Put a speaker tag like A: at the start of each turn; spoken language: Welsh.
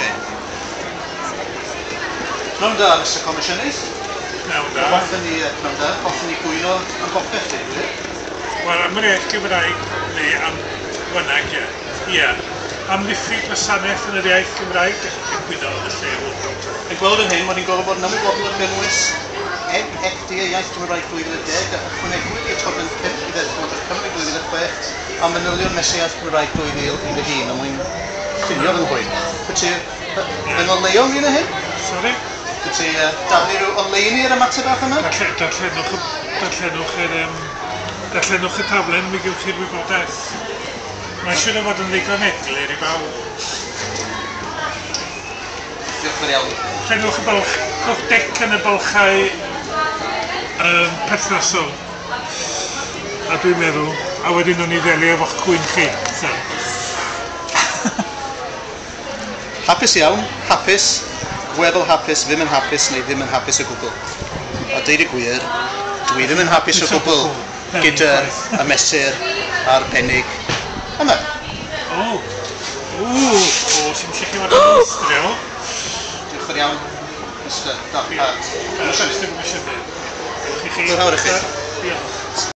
A: Oce. Pnawn da, Mr Comisiynydd.
B: Pnawn da.
A: Hoffen ni, pnawn da, hoffen ni gwyno am bopeth, dweud gwir.
B: Wel, am yr iaith Gymraeg, neu am bynnag, ie. Ie. Am ddiffyg gwasanaeth yn yr iaith Gymraeg, gallwch chi gwyno yn y lle hwn.
A: Yn gweld yn hyn, mod i'n gweld bod yn ymwybodol o gynnwys NFDA Iaith Gymraeg 2010 a ychwanegwyd i Atodlen 5 i Ddeddf Llywodraeth Cymru 2006 a manylion Mesur Iaith Cymraeg 2011, a mwyn llunio fy nghwyn. Wyt ti yn oleuo ynglyn â hyn?
B: Sori?
A: Wyt ti daflu rhyw oleuni ar y mater bach yma?
B: Darllenwch, darllenwch yr, darllenwch y taflen, mi gewch chi'r wybodaeth. Mae'n siŵr o fod yn ddigon eglur i bawb.
A: Diolch yn fawr iawn.
B: Llenwch y bylch, rhowch dec yn y bylchau perthnasol. A dwi'n meddwl, a wedyn nhw'n i ddelio efo'ch cwyn chi. So.
A: Hapus iawn, hapus, gweddol hapus, ddim yn hapus neu ddim yn hapus o gwbl. A deud y gwir, dwi ddim yn hapus o gwbl gyda y mesur arbennig yma.
B: O, o, o, sy'n lle chi fod yn dinistriol.
A: Diolch yn fawr iawn, Mr Darpart.
B: Mr Comisiynydd. Diolch i chi.
A: Diolch yn fawr i chi.
B: Diolch.